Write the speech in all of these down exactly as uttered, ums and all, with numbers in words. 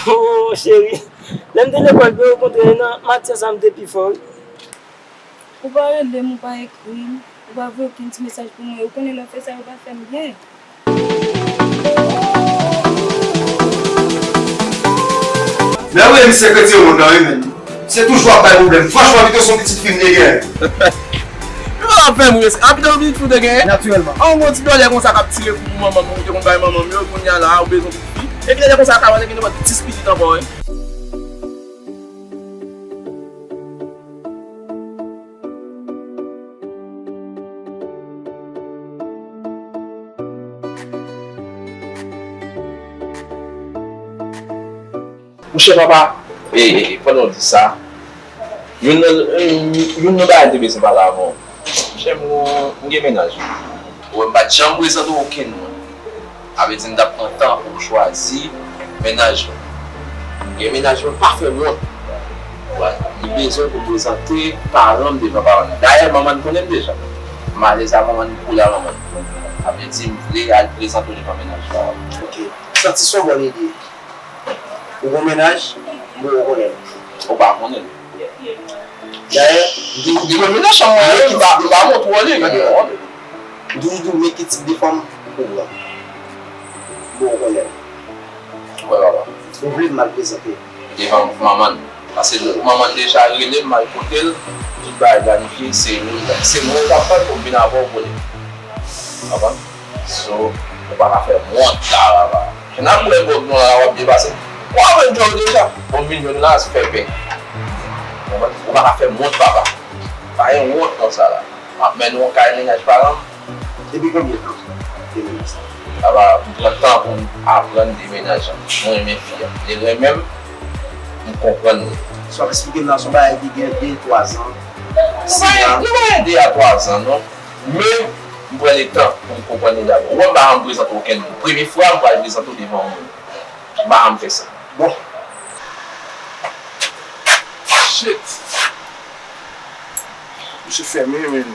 Oh, cheri, lè m te lekòl, bro, okontrè, nan matyè sa m te pi fò, wi. Ou pa rele m, ou pa ekri m, ou pa voye okenn ti mesaj pou mwen. Ou konnen lè w fè sa yo pa fè m byen. Men wi, misye k retire moun nan, wi, men. Misye toujou ap bay pwoblèm. Franchman, pito se yon pitit fi m te genyen. Yo pa ap fè m resi. A, pito yon pitit fi w te genyen? Natirèlman. An gwo ti dòlè konsa k ap tire pou manman m, ou te konn bay manman m yo, kounye a la, ou bezwen yon pitit fi. Epi lè konsa, ka wè gen nenpòt dis pitit ankò, wi. Monchè papa, e, e, pandan w di sa, youn nan, e, youn nan bagay m te bezwen pale avè w. Monchè, m, m gen mennaj. Ou wè, m pa t janm prezante w okenn moun. Sa vle di m t ap pran tan pou m chwazi mennaj mwen. Gen mennaj mwen pa fè m wont. Li bezwen pou m prezante paran m devan paran m. Dayè, manman n konnen m deja. M alèz a manman n, m koul a manman n. Sa vle di m vle al prezante w devan mennaj paran m. Ok. Santi s on bòn ide. Ou gon mennaj, m poko konnen l. Ou pa konnen l. Dayè, m toujou di w, men ki tip de fanm ou pran. M toujou di w, men ki tip de fanm ou pran. M poko konnen l. Wè, papa. Ou vle m al prezante l? Devan manman l. Paske manman l deja rele m, m al kote l. Tout bagay planifye, se nou, se mwen k ap tann pou m vin avè w konnen. Konprann? So, ou pa ka fè m wont la, papa. Jan n ap bwè gwòg nou la, w ap byen pase. Ou ap wè djòl deja. Bon, m vin jwenn la, se fè pen. Konprann? Ou pa ka fè m wont, papa. Pa gen wont konsa la. M ap mennen w kay mennaj paran m. Depi konbyen tan w te mennen sa? Papa, m pran tan pou m aprann de mennaj lan. Mwen renmen fi a. Li renmen m, m konprann li. Sa w ap eksplike m la, se yon bagay ki gen de, twa zan, sis mwa. Nou pa gen de a twa zan, non. Men, m pran letan pou m konprann li dabò. Ou wè m pa janm prezante okenn moun. Premye fwa m pral prezante w devan yon moun. M pa janm fè sa. Bon. Shit. Misye fèmen, men.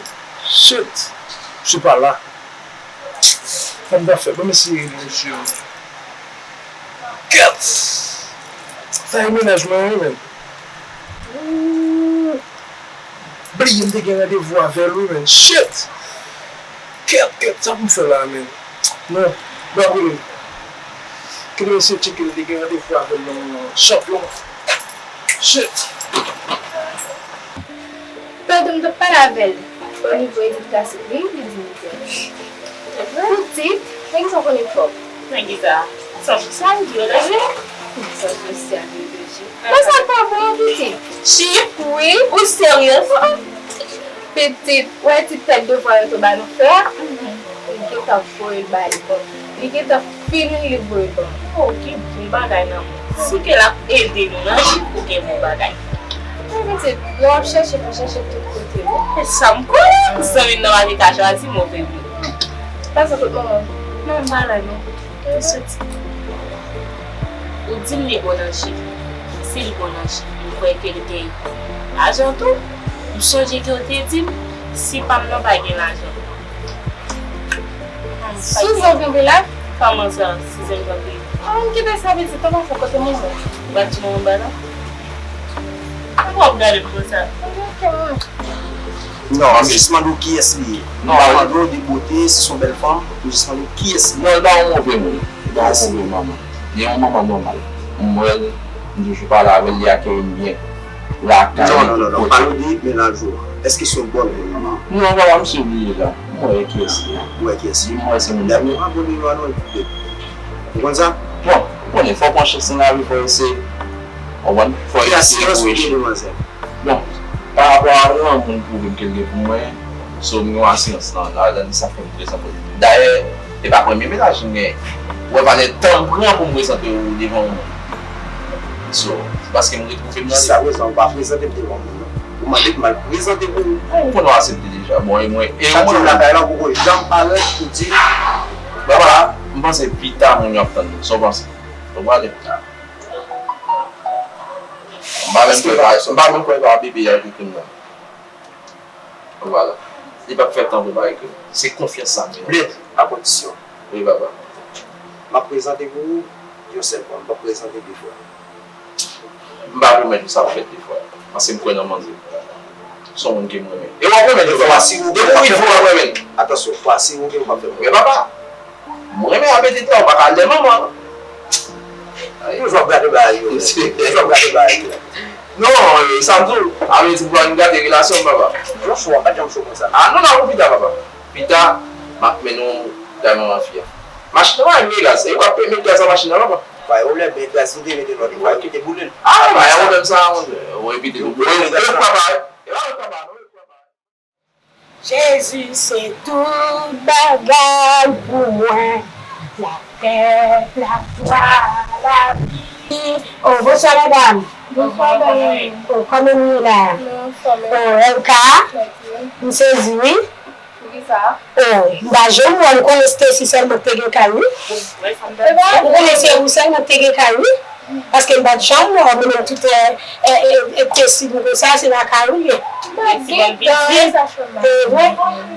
Shit. Misye pa la. Sa m ta fè? Ban m eseye rele misye. Kèt! Sa e mennaj mwen, wi, men. Ooh. Bliye m te gen randevou avè l, wi, men. Shit! Kèt, kèt, sa pou m fè la, men? Non, m ap rele l. Kite m eseye tcheke l, te gen randevou avè l nan Chanpyon. Shit! Tande m t ap pale avè l o nivo edikasyon, wi, li di m ke pitit, nèg sa konnen fò. Nèg sa, sa, sa l di yo, tande? Sa sosyal yo deja. Men sa pa bon, pitit. Chif? Wi. Ou serye? Pitit, ou wè ti tèt devwa yo te ba nou fè a? Li gentan voye l ba li, bon. Li gentan fini li voye l ban m. Oh, ki bon bagay nan men. Si ke l ap ede nou nan chif, ou gen bon bagay. Men pitit, lè w ap chèche, fò chèche tout kote, wi. E sa m konnen, zanmi m nan pa te ka chwazi move moun. Pase kot manman m. Non, m pa la, non. Kote l soti? Ou di m li bon nan chif. Si l bon nan chif, m kwè ke l gen lajan tou. M sonje ke w te di m, si pa m nan pa gen lajan. Suzan kanpe la? Kòman sa, Suzan kanpe? Ah, m kite sa pitit, kòman sa, kote manman? Ou pa di manman m pa la? Poukò w ap gade m konsa? Non, m jis mande w kiyès li ye. M pa mande w de bote, si se yon bèl fanm, m jis mande w kiyès li ye. Non, li pa yon move moun. Li pa yon move manman. Li yon manman nòmal. M wè l, m toujou pale avè l, li akèyi m byen. Lakay li, tout kote. Non, non, non, non, pale de mennaj ou an. Èske se yon bòn moun manman? Non, papa, misye bliye la. M wè kiyès li ye. Ou wè kiyès li ye? M wè se moun nan. Lè pou abone yo a non, epi ou konn sa? Bon, ou konnen, fò w pran chans nan lavi, fò w eseye. Konprann? Fò w eseye pou w echwe. Bon, pa rapò a yon moun pwouve m ke l gen pou mwen, so m gen yon asirans nan, nan, nan sa fè m prezante w. Dayè, e pa premye mennaj m genyen. Ou wè pa de tan m pran pou m prezante w devan yon moun. So, se paske m retwouve m nan li. Jiskaprezan, ou pa prezante m devan moun, non. Ou mande pou m al prezante pou ou. Ou konnen w aksepte deja. Bon, e mwen, e mwen. Sa di lakay la, ou poko janm parèt pou di. Papa, m panse pita moun yo ap tann nou. Sa w panse? Ou prale? M pa menm kwè pa, m pa menm kwè pa bebe a ki ekri m nan. Vwala. Li p ap fè tan pou l pa ekri m. Se konfyans sa m gen. Bled, a kondisyon. Wi, papa. M ap prezante pou ou Yon sèl fwa, m p ap prezante de fwa. M pa pwomèt ou sa ap fèt de fwa. Paske m kwè nan manzè. Se yon moun ke m renmen. E w ap renmen l tou, papa. Depi w rive, w ap renmen l. Atansyon, fwa si ou gen, ou p ap fè l. Men papa, m renmen ap ede tè, ou pa ka al dèyè manman. Toujou ap gade bagay yo. Toujou ap gade bagay yo. Non, e, sa m di w, a vle di pou pa vin gate relasyon m, papa. Yon cho, w ap bat yon cho konsa. A non, n ap pita, papa. Pita, m ap mennen w kay manman fi a. Machin nan pa gen gaz, e w ap met gaz nan machin nan, papa. Bay ou lè, men gaz ou te mete lòt, bay ou te boule l. A, bay ou lèm sa, ou repete. Ou papa, e pa papa, non, papa. Jezi se tout bagay pou mwen. Latè, lavwa, lavi. Oh, bonswa, medam. Bonswa, medam. Oh, kòman nou ye la? Nou anfòm. Oh, M K? Tranquille. M sezi, wi. Poukisa? Oh, m pa janm wè, m konnen Stacy sèlman k te gen kay, wi. M konnen se ou sèlman k te gen kay, wi. Paske m pa t janm wè w, mwen menm tout, eh, eh, eh, eh, Stacy m konsa, se lakay ou ye. M pa t gen tan, sa fè mal. E vre,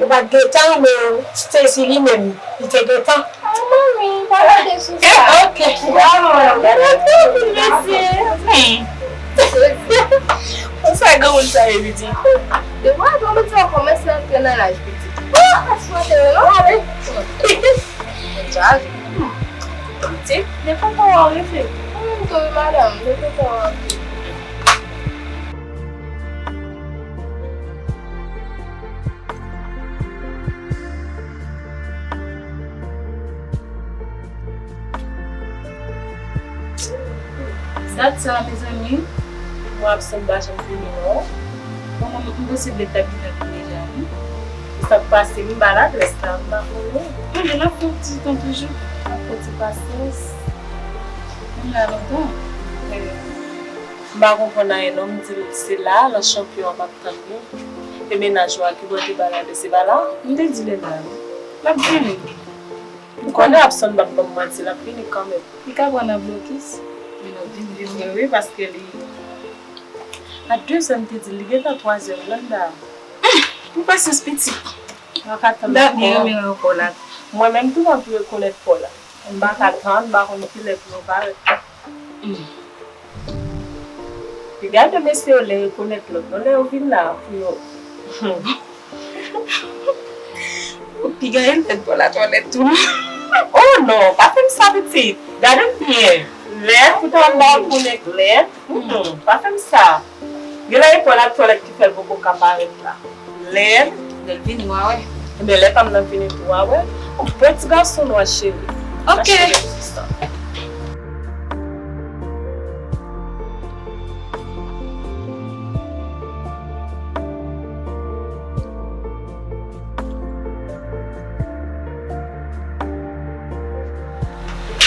ou pa t gen tan, men Stacy li menm, li te gen tan. Ah, manmi, pa mande sou sa. Ok. Mèsi. Konsa granmoun sa ye piti. Depi granmoun sa kòmanse antre nan laj piti. Oh, asma te non ale. Djaz. Piti, depi kontan w ap rete. Mwen menm tou wi madanm, depi kontan w ap rete. Dat sa, mezanmi, mwen absent pa janm fini, non. Bon, mwen, m posib lè t ap vin ak deja, wi. Sa k pase, m pa ladrès la, m pa konnen. Mwen, l ap fè yon ti tan toujou. Ap fè ti pasyans. M la lontan. M pa konprann anyen non, m di l se la, nan chanpyon an m ap tann li. E mennaj ou a ki bò te ba l ale, se pa la? M te di l la wi. L ap vini. M konnen Abson p ap ban m manti, l ap vini kanmenm. Li ka pran nan blokis. Li ap vin vini wi, paske li a de zè m te di l, li gentan twa zè m nan da. Pou pasyans pitit. Mwen ka tann ankò. Mwen menm tou m ap rekonèt pa w la. M pa ka tann, m pa konn kilè pou yo parèt. Piga de mesye yo lè rekonèt lòt non, lè yo vin la pou yo. Piga e lèd bò latwalèt tou non. Oh non, pa fè m sa pitit. Gade m byen. Lèd, poutan m pa konnen k lèd. Mm, pa fè m sa. Genlè e bò latwalèt ki fè l poko ka parèt la. Lè. Lè l vini, w a wè. Ebyen, lè pa m nan vini tou, w a wè. Ou bon ti gason nwa cheri. Ok.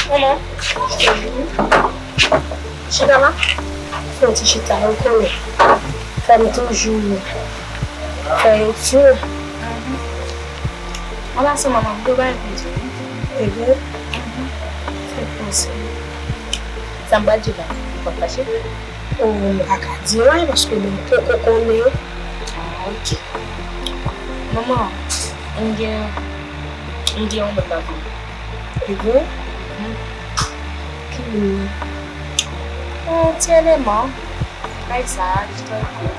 Manman, chita la. Fè yon ti chita, ou konnen. Fò m toujou fè etid. Mwen la se manman m, yo bay plezi wi. Ebyen, fè panse. Sa m pral di w la, ou p ap fache? Oh, m pa ka di anyen paske mwen poko konnen. Ah, ok. Manman, m gen, m gen yon moun nan vi m. Evre? Mhm. Ki moun? Yon ti eleman. Bay sa, li tankou.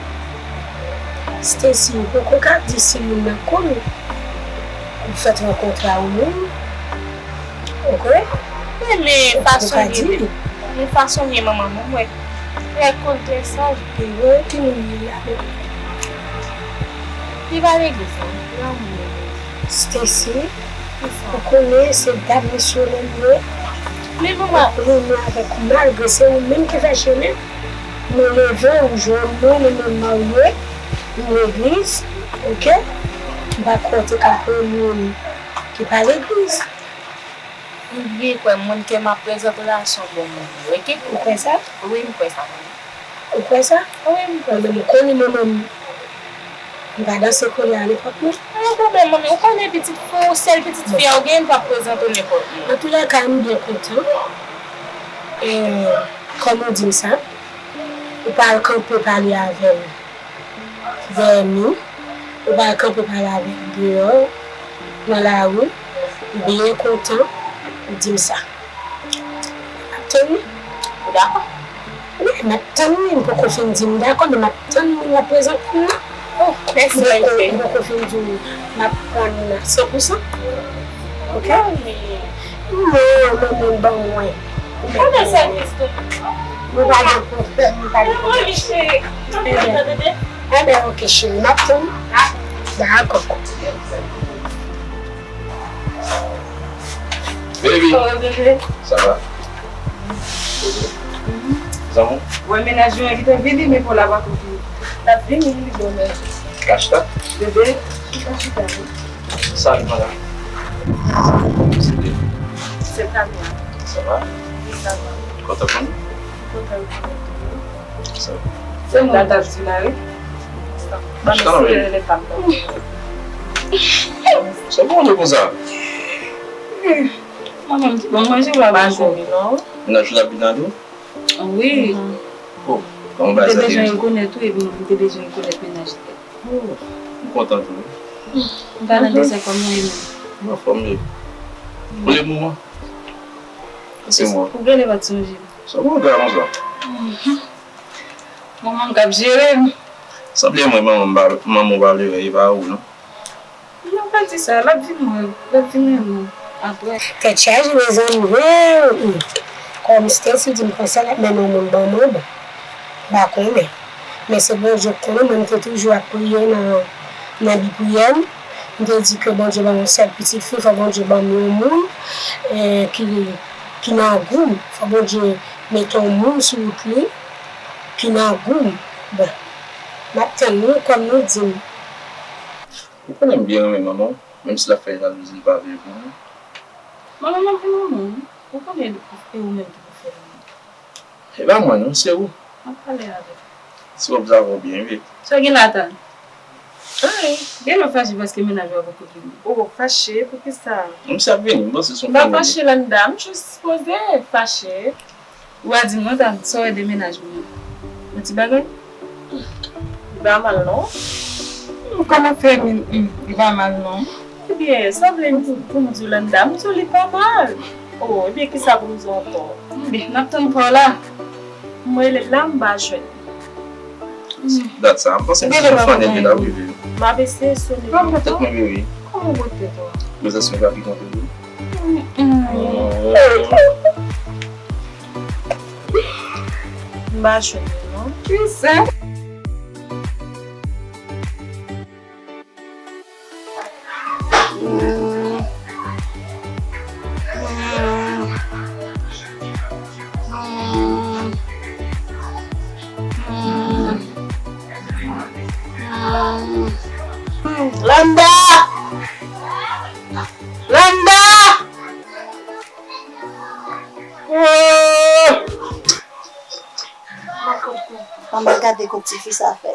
Stacy, ou poko ka di si moun nan konn ou fèk rankontre a yon moun. Ok? Wi, men fason li ye, men fason li ye manman m, ou wè. Trè cool, trè saj. Li wè ki moun li ye avèk. Li pa legliz non, li pa moun legliz. Stacy, ou konnen se dam misyonè m ye. Men manman. Ou renmen avèk ou malgre se ou menm ki fè chemen. Nou leve, ou jwenn mwen, nou menm marye, nou legliz, ok? M pa kwè w te ka pran moun ki pa legliz. M byen kwè moun ke m ap prezante w la se yon bon moun, ok? Ou kwè sa? Wi, m kwè sa, manmi. Ou kwè sa? Wi, m kwè sa. Mwen menm, ou konnen mwen menm, m pa danse kolè a nenpòt moun. Pa gen pwoblèm, manmi. Ou konnen pitit fi, sèl pitit fi a ou genyen, m p ap prezante w nenpòt moun. Antoulèka, m byen kontan. E, kòman w di m sa? Ou pa al kanpe pale avè l dèyè mi, ou pa al kanpe pale avè l deyò, nan lari, m byen kontan ou di m sa. M ap Tann li. Ou dakò? Wi, m ap tann li. M poko fin di m dakò, men m ap tann li wè prezante m nan. Oh, mèsi, m poko, m poko fin di w m ap pran li nan san pou san. Ok? Non, men, men ban mwen. Ou mèt ban mwen. Nou pa gen pwoblèm, nou pa gen pwoblèm. Enben, enben, ok, cheri, m ap tann. Dakò. Baby. Oh, bebe. Sa va? Zanmi? Wè mennaj mwen ki te vini, men pou la pa kou vini. L ap vini, li bonè. Kachita? Bebe, ki kachita, wi? Salut, madame. Se te. Se Tania. Sa va? Wi, sa va. Kontan konn ou? Kontan konn ou tou. Se moun m t ap di la, wi. Ban m eseye rele pa m non. Sa bon, nou konsa? Manman m di, bon, manje w ap manje. Mennaj ou t ap vin nan tou? Wi. Oh, kòman bagay sa te ye? M te bezwen rekonèt, wi, epi m te bezwen rekonèt mennaj li. Oh, m kontan tou, wi. M pa nan bezwen kòm mwen menm. M anfòm, wi. Pou le moman, se mwen. Ou genlè pa t sonje m. Sa bon, gade konsa. Manman m k ap jere m. Sanble mwen manman m pa, manman w pa vle wè, e pa ou non. Non, pa di sa, l ap vin wè, l ap vin renmen w apre. Tèt chaje, mezanmi, wi. Kòm Stacy di m konsa, l ap mennen yon moun ban mwen, bon. M pa konnen. Men se Bondye k konnen, mwen m te toujou ap priye nan, nan bi priyè m. M te di ke Bondye ban m yon sèl pitit fi, fò Bondye ban m yon moun, eh, ki, ki nan gou m. Fò Bondye mete yon moun sou wout li ki nan gou m. Bon, m ap tann nou kòm nou di m. Ou konnen m byen renmen manman w, menm si l ap fè jalouzi, li pa vle pou mwen. Manman m ap vin renmen w, wi. Ou konnen e ou menm ki pou fè l renmen. E pa mwen non, se ou. M ap pale avè l. Si w obzave w byen, wi. Sa w gen la tann? Anyen. Genlè w fache paske mennaj ou a poko vini. Oh, fache? Poukisa? Misye ap vini, m panse se yon fanmi li. M pa fache, Landa, m jis sipoze fache. Ou pa di m non, tann, sa w wè de mennaj mwen an? Yon ti bagay? Li pa mal non. Kòman fè m, m, li pa mal non? Ebyen, sa w vle m di, pou m di w, Landa? M di w li pa mal. Oh, ebyen kisa pou m di w ankò? Ebyen, n ap tann pa w la. M rele l la, m pa jwenn li. Dat sa, m panse m se fann epi l ap rive. M ap eseye sone. Pran tèt mwen, bebe. Kòman w pran tèt ou a? Prezans mwen pa pi konte pou ou. M pa jwenn li non. Kisa? Landa! Landa! Oh! Ann gade kòk tifi sa fè.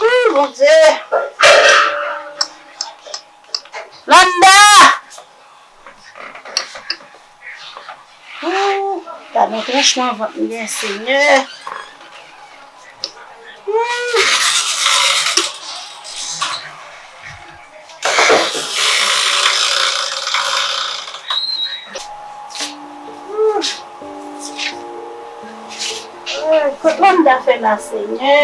Ooh, Bondye! Landa! Ooh, gade yon tranchman vant m gen, Senyè. Ooh. Ooh. Ay, kot Landa fè la, Senyè?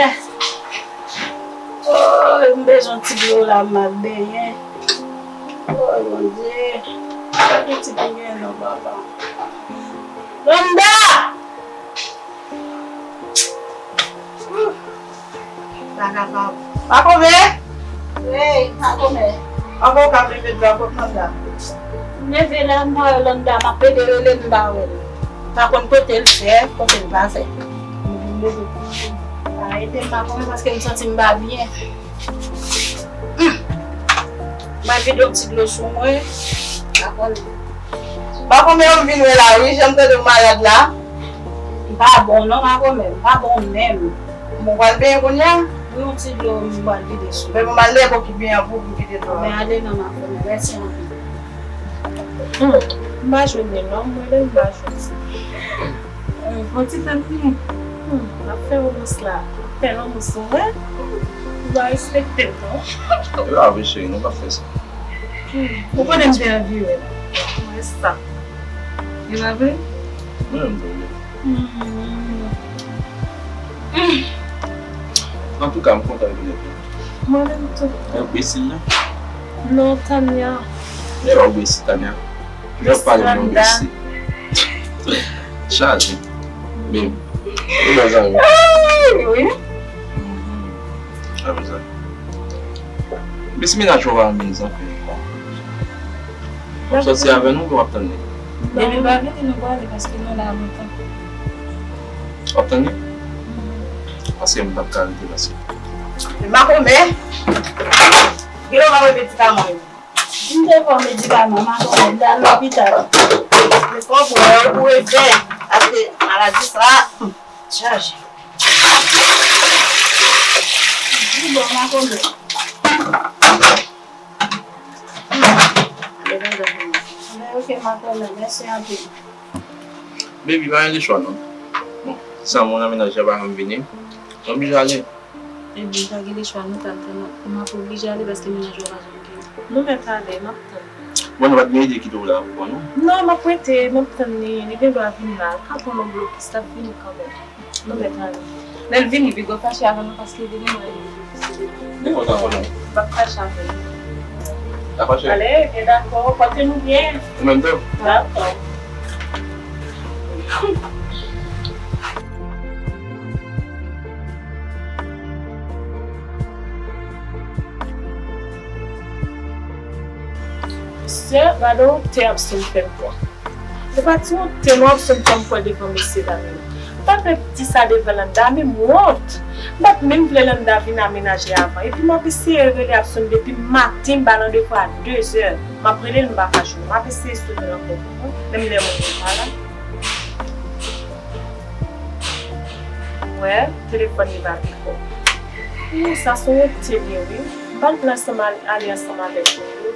Oy, m bezwen ti dlo la, m al benyen. Oy, Bondye. Sa pitit m gen non, papa. Landa! Ooh. Sa kapab. Makomè! Hey, Makomè! Ankò w ka leve dlo a, kot Landa? M leve la, m pa wè Landa, m ap ede rele l, m pa wè l. M pa konn kote l fè, kote l pa fè. M vin leve pou m. Pa ede m, Makomè, paske m santi m pa byen. Hum. Mwen vide yon ti dlo sou mwen. Pa konn. Makomè, m vin wè la, wi, jan m tande w malad la. M pa bon non, Makomè, m pa bon menm. Bon, w pral benyen kounye a? Wi, yon ti dlo, m pral vide sou mwen. Men bon, m al leve okipe an pou m kite dlo a. Men ale non, Makomè, mèsi anpil. Hum, m pa jwenn li non, m rele l, m pa jwenn li. Hum, yon ti tan vini. Hum, l ap fè romans la. L ap fè lanmou sou mwen. Hum, li pa respekte m non. E pa vre cheri, nou p ap fè sa. Hum, ou konnen m te anvi wè l. Mwen sa. E pa vre? Mwen menm tou, wi. Antouka, m kontan rekonèt ou. Mwen menm tou. Enbesil la? Non, Tania. Jan w enbesil, Tania. Jan w pale m enbesil. Chaje. Babe. Ou bon zanmi. Wi. Sa konsa. Mesi mennaj ou pa anmèz anpil. W ap sòti avè nou, w ap tann li. Depi l pa vini, nou prale paske nou la lontan. W ap tann li? Paske m p ap ka rete paske. Makomè, gen lè w pa pran medikaman yo. M te pran medikaman, makomè, m t al lopital. Men fò w wè, ou pou evè, paske maladi sa, hmm, chaje. Di bon, makomè. Mwen, ok, makomè, mèsi anpil. Baby, pa gen lechwa non. Bon, san mwen nan mennaj la pa janm vini. Mwen oblije ale. Ebyen, pa gen lechwa, nou t al tann, m ap oblije ale paske mennaj ou pa janm vini. Nou mèt ale, m ap tann. Bon, nou pa t gen ide kite w la pou non? Non, m ap rete, m ap tann li, li gen dwa vin la. L ka pran yon blokis, l ap vini kanmenm. Nou mèt ale. Lè l vini, piga w fache avè nou paske li gen dwa vin. Li kontan konnen. M p ap fache avè l. L ap fache? Ale, byen dakò, pòte nou byen. Ou menm tou? Dakò. Mesye, gade yon te Abson fè m pran. Se pa ti wonte non Abson fè m pran devan mesye dam yo. M pa t menm di sa devan Landa, men m wont. M pa t menm vle Landa vin amenaje avan. Epi m ap eseye rele Abson depi maten, m ba l randevou a de zè. M ap rele l, m pa ka jwenn li. M ap eseye sove l ankò pou mwen, menm lè mwen menm pa la. Wè, telefòn li pa piko. Ooh, sa se yon wonte li ye, wi. M pa t vle ansanm al-, ale ansanm avèk nou, wi.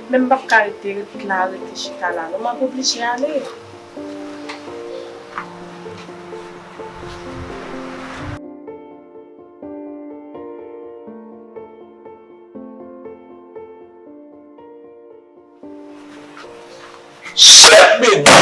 Men m p ap ka rete, rete la, rete chita la. Non, m ap oblije ale. Shit, baby!